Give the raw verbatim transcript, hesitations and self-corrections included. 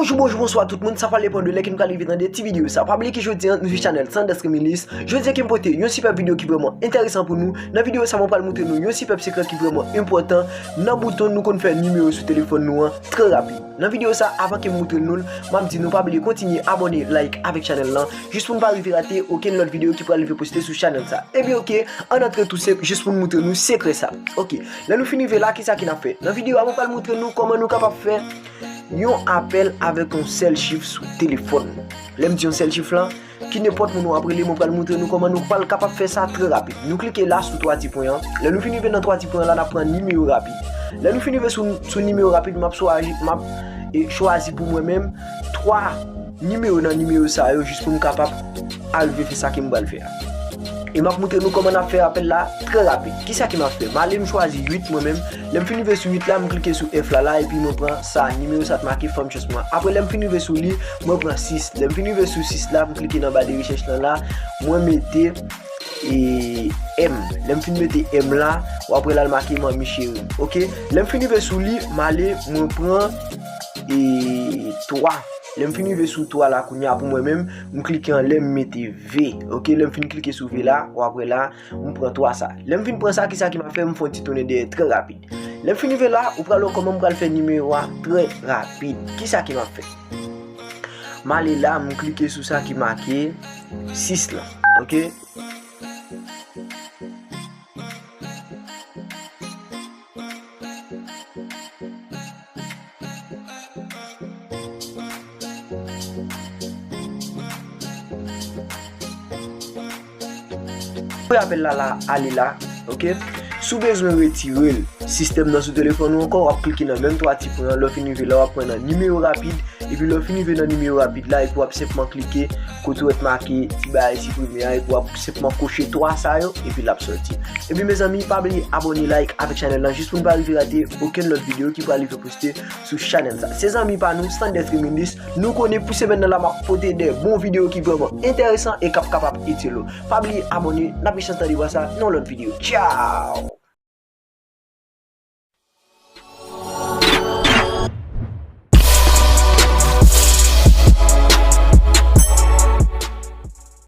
Jou bonjou bonswa tout moun, sa pral depann de lè ke nou ka rive tande ti videyo sa. Pa bliye ke jodi a nou sou chanèl Sanders Remilus. Jodi a ke m pote yon sipèb videyo ki vrèman enteresan pou nou. Nan videyo sa mwen pral montre nou yon sipèb sekrè ki vrèman enpòtan nan bouton nou konn fè nimewo sou telefòn nou an trè rapid. Nan videyo sa, avan ke m montre nou l, m ap di nou pa bliye kontinye abòne, like avèk chanèl lan, jis pou n pa rive rate okenn lòt videyo ki pral rive poste sou chanèl sa. Ebyen oke, ann antre tou senp jis pou n montre nou sekrè sa. Oke, lè nou fin rive la, kisa ke n ap fè? Nan videyo a mwen pral montre nou kòman nou kapab fè yon apèl avèk yon sèl chif sou telefòn. Lè m di yon sèl chif lan, ki nenpòt moun w ap rele, mwen pral montre nou kòman nou pral kapab fè sa trè rapid. Nou klike la sou twa ti pwen an. Lè nou fin rive nan twa ti pwen an la, n ap pran nimewo rapid. Lè nou fin rive sou, sou nimewo rapid, m ap chwazi, m ap, e, chwazi pou mwen menm twa nimewo nan nimewo sa yo jis pou m kapab arive fè sa ke m pral fè a. E m ap montre nou kòman n ap fè apèl la trè rapid. Kisa ke m ap fè? M ale m chwazi uit mwen menm. Lè m fin rive sou uit la, m klike sou F la la, epi mwen pran sa, nimewo sa t make fanm chans mwen. Apre lè m fin rive sou li, mwen pran sis. Lè m fin rive sou sis la, m klike nan ba de rechèch lan la, mwen mete, e, M. Lè m fin mete M la, w ap wè la l make manmi cheri m. Oke? Lè m fin rive sou li, m ale, mwen pran, e, twa. Lè m fin rive sou twa la kounye a pou mwen menm, m klike anlè, m mete V. Oke, lè m fin klike sou V la, w ap wè la, m pran twa sa. Lè m fin pran sa, kisa ke m ap fè? M fè yon ti tounen dèyè trè rapid. Lè m fin rive la, ou pral wè kòman m pral fè nimewo a trè rapid. Kisa ke m ap fè? M ale la, m klike sou sa ki make sis lan. Oke? Pou apèl la, la, ale la, oke? Si w bezwen retire l, sistèm nan sou telefòn ou ankò, w ap klike nan menm twa ti pwen an, lè w fin rive la, w ap pran nan nimewo rapid, epi lè w fin rive nan nimewo rapid la, epi w ap senpman klike kote w wè t make ti bagay siprime a, epi w ap senpman koche twa sa yo, epi l ap sòti. Epi mezanmi, pa bliye abòne, like avèk chanèl lan, jis pou n pa rive rate okenn lòt videyo ki pral rive poste sou chanèl sa. Se zanmi pa nou, Sanders Remilus, nou konnen pou semèn nan la, m ap pote de bon videyo ki vrèman enteresan e k ap kapab itil ou. Pa bliye abòne, n ap gen chans tande vwa sa nan yon lòt videyo. Tchaw!